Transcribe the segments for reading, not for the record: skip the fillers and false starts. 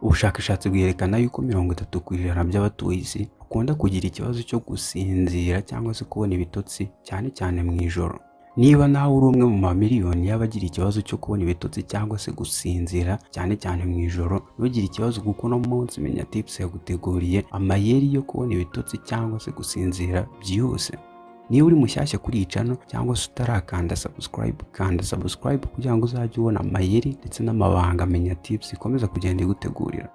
Ubushakashatsi bwerekana yuko 30% by'abatuye isi bakunda kugira ikibazo cyo gusinzira cyangwa se kubona ibitotsi cyane cyane mu ijoro. Niba nawe uri umwe mu mamiliyoni y'abagira ikibazo cyo kubona ibitotsi cyangwa se gusinzira cyane cyane mu ijoro, ntugire ikibazo kuko uno munsi Menya Tips yaguteguriye amayeri yo kubona ibitotsi cyangwa se gusinzira byihuse. Niba uri mushyashya kuri iyi channel cyangwa se utarakanda subscribe, kanda subscribe kugira ngo uzajye ubona amayeri ndetse n'amabanga Menya Tips ikomeza kugenda igutegurira.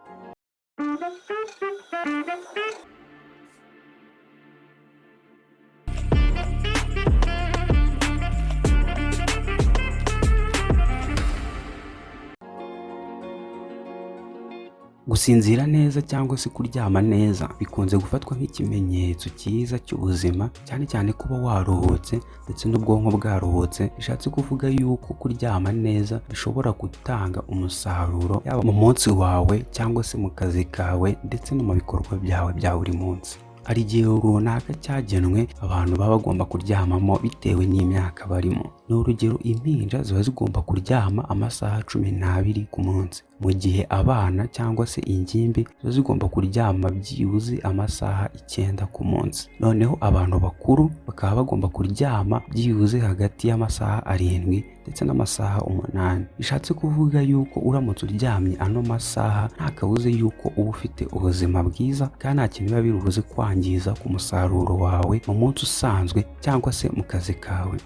Gusinzira neza cyangwa se kuryama neza bikunze gufatwa nk'ikimenyetso cyiza cy'ubuzima, cyane cyane kuba waruhutse ndetse n'ubwonko bwaruhutse. Bishatse kuvuga yuko kuryama neza bishobora gutanga umusaruro yaba mu munsi wawe cyangwa se mu kazi kawe ndetse no mu bikorwa byawe bya buri munsi. Hari igihe runaka cyagenwe abantu baba bagomba kuryamamo bitewe n'imyaka barimo. Ni urugero, impinja ziba zigomba kuryama amasaha 12 ku munsi, mu gihe abana cyangwa se ingimbi ziba zigomba kuryama byibuze amasaha 9 ku munsi. Noneho abantu bakuru bakaba bagomba kuryama byibuze hagati y'amasaha 7 ndetse n'amasaha 8. Bishatse kuvuga yuko uramutse uryamye ano masaha nta kabuze yuko uba ufite ubuzima bwiza kandi nta kintu biba birubuze kwangiza ku musaruro wawe mu munsi usanzwe cyangwa se mu kazi kawe.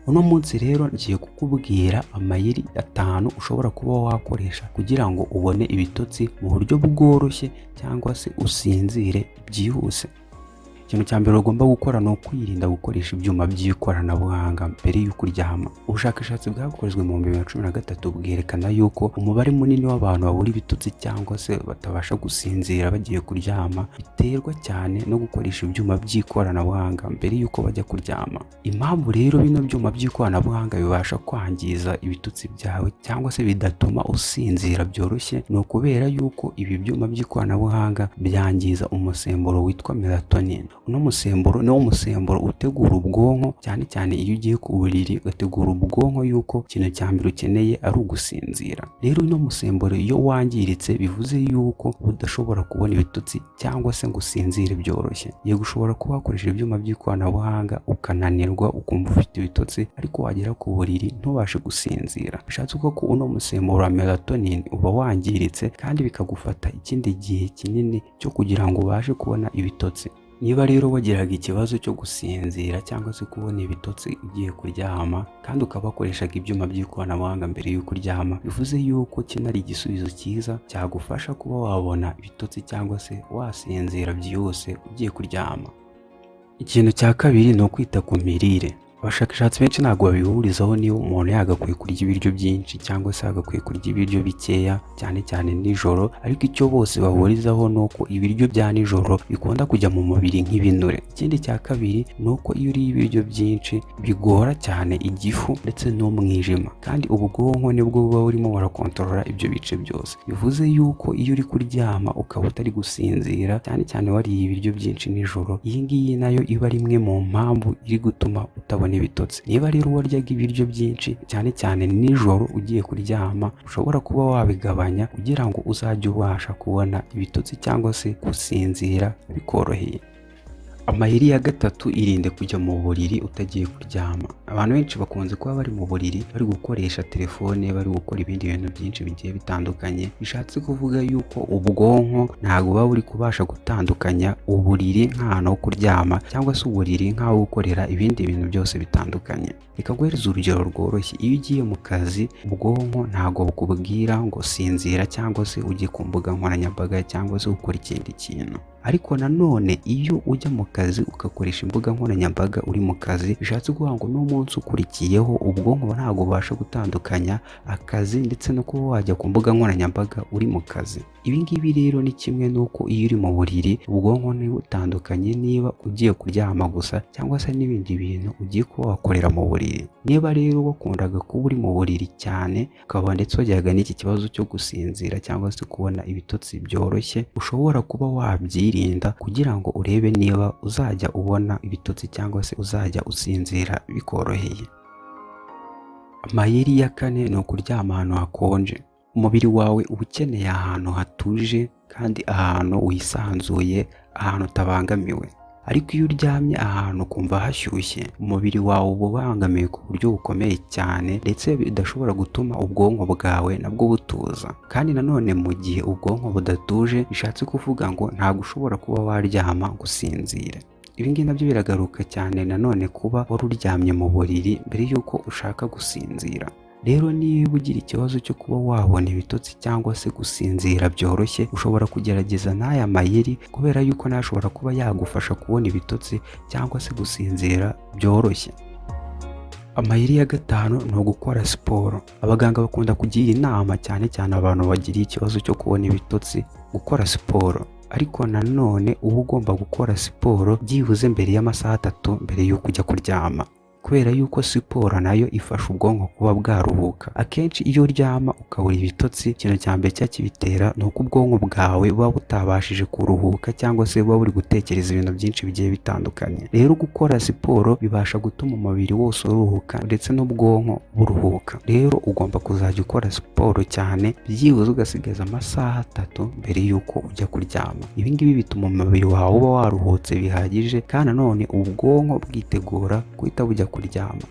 Uno munsi rero ngiye kukubwira amayeri 5 ushobora kuba wakoresha kugira ngo ubone ibitotsi mu buryo bworoshye cyangwa se usinzire byihuse. Ikintu cya mbere ugomba gukora ni ukwirinda gukoresha ibyuma by'ikoranabuhanga mbere y'uko uryama. Ubushakashatsi bwakozwe mu 2013 bwerekana yuko umubare munini w'abantu babura ibitotsi cyangwa se batabasha gusinzira bagiye kuryama biterwa cyane no gukoresha ibyuma by'ikoranabuhanga mbere y'uko bajya kuryama. Impamvu rero bino byuma by'ikoranabuhanga bibasha kwangiza ibitotsi byawe cyangwa se bidatuma usinzira byoroshye ni ukubera yuko ibi byuma by'ikoranabuhanga byangiza umusemburo witwa melatonin. Uno musemburo ni wo musemburo utegura ubwonko, cyane cyane iyo ugiye ku buriri ugategura ubwonko yuko ikintu cya mbere ukeneye ari ugusinzira. Rero uno musemburo iyo wangiritse bivuze yuko udashobora kubona ibitotsi cyangwa se ngo usinzire byoroshye. Yego ushobora kuba wakoresha ibyuma by'ikoranabuhanga ukananirwa ukumva ufite ibitotsi, ariko wagera ku buriri ntubashe gusinzira. Bishatse kuvuga ko uno musemburo wa melatonin uba wangiritse kandi bikagufata ikindi gihe kinini cyo kugira ngo ubashe kubona ibitotsi. Niba rero wagiraga ikibazo cyo gusinzira cyangwa se kubona ibitotsi ugiye kuryama kandi ukaba wakoreshaga ibyuma by'ikoranabuhanga mbere y'uko uryama, bivuze yuko kino ari igisubizo cyiza cyagufasha kuba wabona ibitotsi cyangwa se wasinzira byihuse ugiye kuryama. Ikintu cya kabiri ni ukwita ku mirire. Abashakashatsi benshi ntabwo babihurizaho niba umuntu yagakwiye kurya ibiryo byinshi cyangwa se yagakwiye kurya ibiryo bikeya cyane cyane nijoro, ariko icyo bose bahurizaho ni uko ibiryo bya nijoro bikunda kujya mu mubiri nk'ibinure. Ikindi cya kabiri ni uko iyo uriye ibiryo byinshi bigora cyane igifu ndetse n'umwijima, kandi ubwonko nibwo buba burimo burakontorora ibyo bice byose. Bivuze yuko iyo uri kuryama ukaba utari gusinzira cyane cyane wariye ibiryo byinshi nijoro, iyi ngiyi nayo iba ari imwe mu mpamvu iri gutuma utabona ibitotsi. Niba rero waryaga ibiryo byinshi cyane cyane nijoro ugiye kuryama, ushobora kuba wabigabanya kugira ngo uzajye ubasha kubona ibitotsi cyangwa se gusinzira bikoroheye. Amayeri ya gatatu, irinde kujya mu buriri utagiye kuryama. Abantu benshi bakunze kuba bari mu buriri bari gukoresha telefone, bari gukora ibindi bintu byinshi bigiye bitandukanye. Bishatse kuvuga yuko ubwonko ntabwo buba buri kubasha gutandukanya uburiri nk'ahantu ho kuryama cyangwa se uburiri nk'aho gukorera ibindi bintu byose bitandukanye. Reka nguhereze urugero rworoshye. Iyo ugiye mu kazi, ubwonko ntabwo bukubwira ngo sinzira cyangwa se ujye ku mbuga nkoranyambaga cyangwa se ukora ikindi kintu. Ariko nanone iyo ujya mu kazi ugakoresha imbuga nkoranyambaga uri mu kazi, bishatse kuvuga ngo n'umunsi ukurikiyeho ubwonko ntabwo bubasha gutandukanya akazi ndetse no kuba wajya ku mbuga nkoranyambaga uri mu kazi. Ibi ngibi rero ni kimwe n'uko iyo uri mu buriri ubwonko ntibutandukanye niba ugiye kuryama gusa cyangwa se n'ibindi bintu ugiye kuba wakorera mu buriri. Niba rero wakundaga kuba uri mu buriri cyane ukaba ndetse wagiraga n'iki kibazo cyo gusinzira cyangwa se kubona ibitotsi byoroshye, ushobora kuba wabyirinda kugira ngo urebe niba uzajya ubona ibitotsi cyangwa se uzajya usinzira bikoroheye. Amayeri ya kane ni ukuryama ahantu hakonje. Umubiri wawe uba ukeneye ahantu hatuje kandi ahantu wisanzuye, ahantu utabangamiwe. Ariko iyo uryamye ahantu ukumva hashyushye, umubiri wawe uba ubangamiwe ku buryo bukomeye cyane, ndetse bidashobora gutuma ubwonko bwawe nabwo butuza. Kandi nanone mu gihe ubwonko budatuje, bishatse kuvuga ngo ntabwo ushobora kuba waryama ngo usinzire. Ibi ngibi nabyo biragaruka cyane nanone kuba wari uryamye mu buriri mbere y'uko ushaka gusinzira. Rero niba ugira ikibazo cyo kuba wabona ibitotsi cyangwa se gusinzira byoroshye, ushobora kugerageza n'aya mayeri, kubera yuko nawe ashobora kuba yagufasha kubona ibitotsi cyangwa se gusinzira byoroshye. Amayeri ya gatanu ni ugukora siporo. Abaganga bakunda kugira inama cyane cyane abantu bagiriye ikibazo cyo kubona ibitotsi gukora siporo. Ariko nanone uba ugomba gukora siporo byibuze mbere y'amasaha 3 mbere y'uko ujya kuryama, kubera yuko siporo nayo ifasha ubwonko kuba bwaruhuka. Akenshi iyo uryama ukabura ibitotsi, ikintu cya mbere cya kibitera ni uko ubwonko bwawe buba butabashije kuruhuka cyangwa se buba buri gutekereza ibintu byinshi bigiye bitandukanye. Rero gukora siporo bibasha gutuma umubiri wose uruhuka ndetse n'ubwonko buruhuka. Rero ugomba kuzajya ukora siporo cyane, byibuze ugasigaza amasaha 3 mbere y'uko ujya kuryama. Ibi ngibi bituma umubiri wawe uba waruhutse bihagije, kandi nanone ubwonko bwitegura guhita bujya kuryama.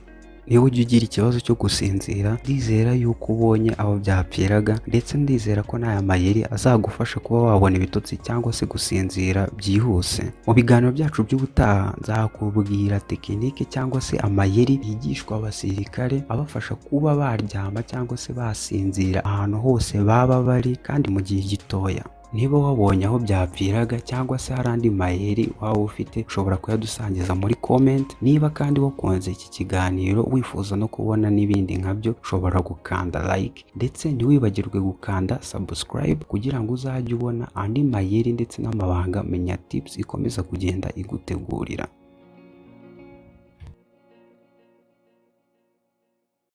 Niba ujya ugira ikibazo cyo gusinzira, ndizera yuko ubonye aho byapfiraga, ndetse ndizera ko n'aya mayeri azagufasha kuba wabona ibitotsi cyangwa se gusinzira byihuse. Mu biganiro byacu by'ubutaha nzakubwira tekinike cyangwa se amayeri yigishwa abasirikare abafasha kuba baryama cyangwa se basinzira ahantu hose baba bari kandi mu gihe gitoya. Niba wabonye aho byapfiraga cyangwa se hari andi mayeri waba ufite, ushobora kuyadusangiza muri comment. Niba kandi wakunze iki kiganiro, wifuza no kubona n'ibindi nkabyo, ushobora gukanda like, ndetse ntiwibagirwe gukanda subscribe kugira ngo uzajye ubona andi mayeri ndetse n'amabanga Menya Tips ikomeza kugenda igutegurira.